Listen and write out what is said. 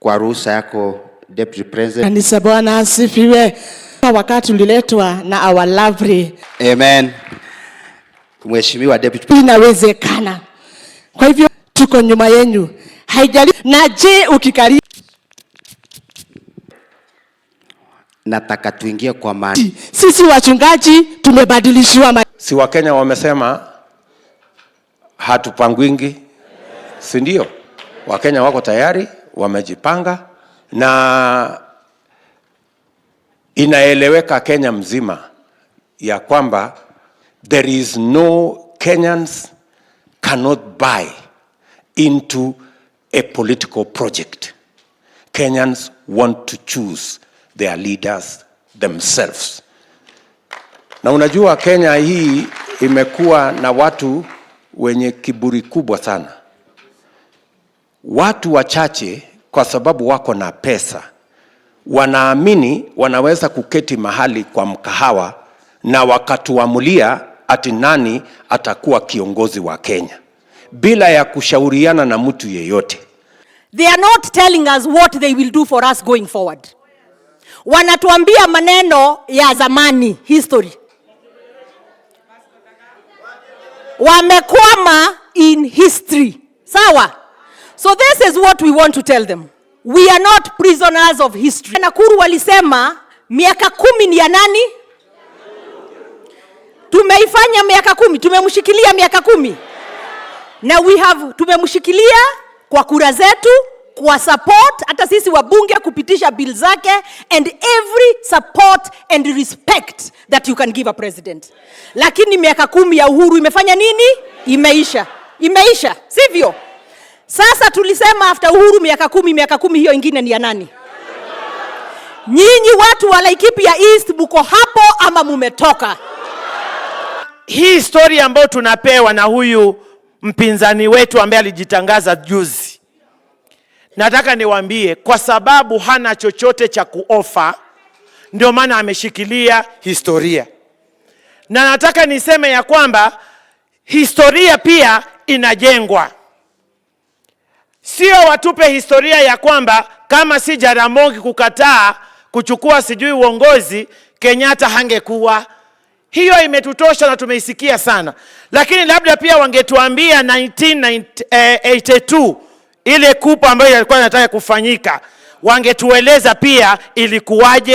Kwa ruhusa yako, Deputy President. Kanisa, Bwana asifiwe. Wakati uliletwa na our lovely Amen. Mheshimiwa Deputy Inawezekana. Kwa hivyo tuko nyuma yenu, haijali na je, ukikari Nataka tuingie kwa maana. Sisi wachungaji tumebadilishiwa. Si Wakenya wamesema hatupangwingi, si ndio? Wakenya wako tayari, wamejipanga na inaeleweka Kenya mzima ya kwamba there is no Kenyans cannot buy into a political project. Kenyans want to choose their leaders themselves. Na unajua Kenya hii imekuwa na watu wenye kiburi kubwa sana. Watu wachache kwa sababu wako na pesa wanaamini wanaweza kuketi mahali kwa mkahawa na wakatuamulia ati nani atakuwa kiongozi wa Kenya bila ya kushauriana na mtu yeyote. They are not telling us what they will do for us going forward. Wanatuambia maneno ya zamani, history. Wamekwama in history. Sawa? So this is what we want to tell them. We are not prisoners of history. Nakuru walisema miaka 10 ni ya nani? Tumeifanya miaka 10, tumemshikilia miaka 10. Na we have tumemshikilia kwa kura zetu, kwa support hata sisi wabunge kupitisha bill zake, and every support and respect that you can give a president. Lakini miaka 10 ya Uhuru imefanya nini? Imeisha. Imeisha, sivyo? Sasa tulisema after Uhuru miaka 10, miaka 10 hiyo ingine ni ya nani? Nyinyi watu wa Laikipia East mko hapo ama mumetoka? Hii story ambayo tunapewa na huyu mpinzani wetu ambaye alijitangaza juzi, nataka niwaambie, kwa sababu hana chochote cha kuofa, ndio maana ameshikilia historia. Na nataka niseme ya kwamba historia pia inajengwa. Sio watupe historia ya kwamba kama si Jaramogi kukataa kuchukua sijui uongozi, Kenyatta hangekuwa. Hiyo imetutosha na tumeisikia sana. Lakini labda pia wangetuambia 1982 ile kupa ambayo ilikuwa inataka kufanyika, wangetueleza pia ilikuwaje.